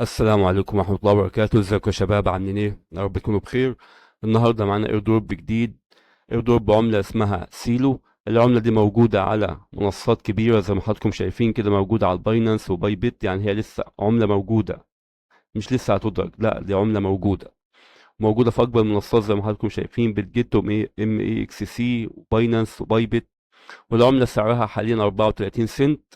السلام عليكم ورحمة الله وبركاته. ازيكم يا شباب، عاملين ايه؟ يا رب تكونوا بخير. النهارده معانا airdrop جديد، airdrop بعملة اسمها سيلو. العملة دي موجودة على منصات كبيرة زي ما حضراتكم شايفين كده، موجودة على الباينانس وباي بيت. يعني هي لسه عملة موجودة، مش لسه هتدرج، لا دي عملة موجودة، موجودة في أكبر منصات زي ما حضراتكم شايفين، بتجيت ام اي اكس سي وباينانس وباي بيت. والعملة سعرها حاليا 34 سنت.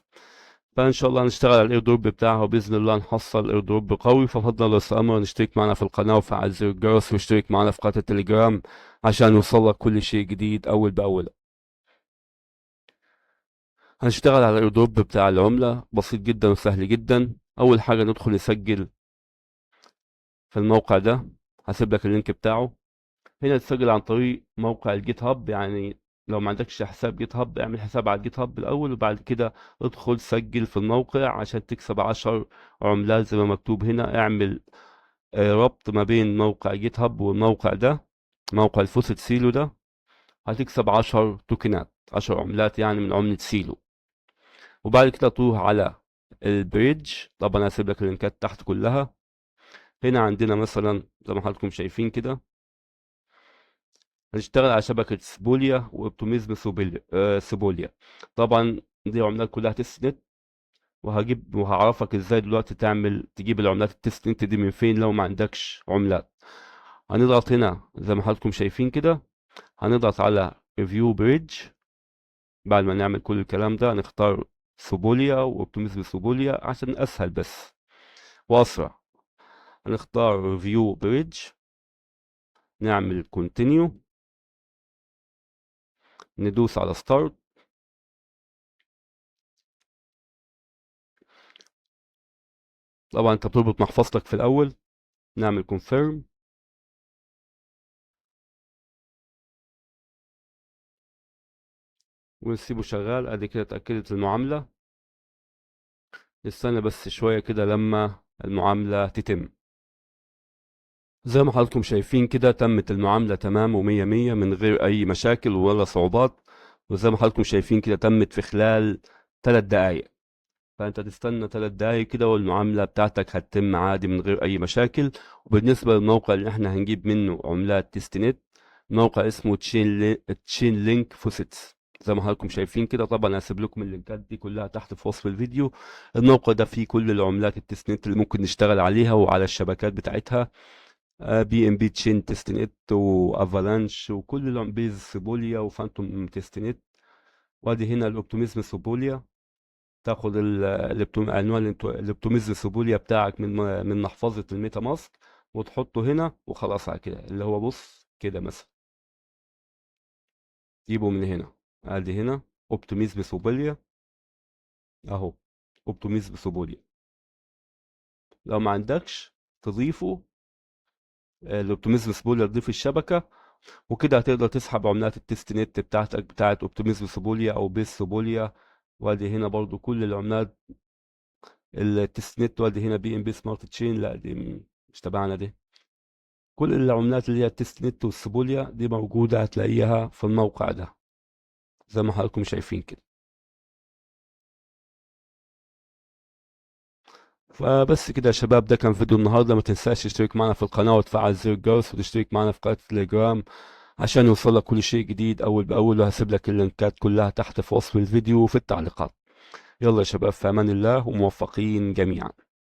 فان شاء الله هنشتغل على ال airdrop بتاعها وباذن الله نحصل airdrop قوي. ففضل لو سامر نشترك معنا في القناة وفعل زر الجرس واشترك معنا في قناة التليجرام عشان يوصلك كل شيء جديد اول باول. هنشتغل على ال airdrop بتاع العملة، بسيط جدا وسهل جدا. اول حاجة ندخل نسجل في الموقع ده، هسيب لك ال link بتاعه هنا. تسجل عن طريق موقع الجيت هاب، يعني لو ما عندكش حساب جيت هاب اعمل حساب على الجيت هاب الاول، وبعد كده ادخل سجل في الموقع عشان تكسب 10 عملات زي ما مكتوب هنا. اعمل ربط ما بين موقع جيت هاب والموقع ده، موقع ال faucet سيلو ده، هتكسب 10 توكنات، 10 عملات يعني من عملة سيلو. وبعد كده تروح على ال bridge، طبعا هسيب لك اللينكات تحت كلها. هنا عندنا مثلا زي ما حضراتكم شايفين كده، هنشتغل على شبكة سبوليا واوبتيميزم سبوليا. طبعا دي عملات كلها testnet، وهعرفك ازاي دلوقتي تجيب العملات ال testnet دي من فين لو ما عندكش عملات. هنضغط هنا زي ما حضراتكم شايفين كده، هنضغط على review bridge. بعد ما نعمل كل الكلام ده هنختار سبوليا واوبتيميزم سبوليا عشان اسهل بس واسرع. هنختار review bridge، نعمل continue، ندوس على start. طبعا انت بتربط محفظتك في الاول، نعمل confirm. ونسيبه شغال. ادي كده اتاكدت المعاملة. نستنى بس شوية كده لما المعاملة تتم. زي ما حضراتكم شايفين كده تمت المعاملة تمام ومية مية من غير أي مشاكل ولا صعوبات. وزي ما حضراتكم شايفين كده تمت في خلال 3 دقايق. فأنت تستنى 3 دقايق كده والمعاملة بتاعتك هتتم عادي من غير أي مشاكل. وبالنسبة للموقع اللي احنا هنجيب منه عملات testnet، موقع اسمه تشين لينك faucets زي ما حضراتكم شايفين كده. طبعا هسيب لكم اللينكات دي كلها تحت في وصف الفيديو. الموقع ده فيه كل العملات ال testnet اللي ممكن نشتغل عليها وعلى الشبكات بتاعتها، بي ام بي تشين testnet وافالانش وكل بيز سيبوليا وفانتوم testnet. وادي هنا الاوبتيميزم سيبوليا، تاخد عنوان الاوبتيميزم سيبوليا بتاعك من محفظة الميتا ماسك وتحطه هنا وخلاص على كده. اللي هو بص كده مثلا جيبه من هنا، ادي هنا اوبتيميزم سيبوليا اهو، اوبتيميزم سيبوليا. لو ما عندكش تضيفه الاوبتيميزم سبوليا، تضيف الشبكة، وكده هتقدر تسحب عملات ال testnet بتاعتك بتاعت اوبتيميزم سبوليا او بيس سبوليا. وادي هنا برضو كل العملات ال testnet، وادي هنا بي ام بي سمارت تشين، لا دي مش تبعنا دي. كل العملات اللي هي ال testnet والسبوليا دي موجودة، هتلاقيها في الموقع ده زي ما حضراتكم شايفين كده. فبس كده يا شباب، ده كان فيديو النهارده. ما تنساش تشترك معنا في القناة وتفعل زر الجرس وتشترك معنا في قناة التليجرام عشان يوصلك كل شيء جديد اول باول. وهسيب لك اللينكات كلها تحت في وصف الفيديو وفي التعليقات. يلا يا شباب، في امان الله وموفقين جميعا.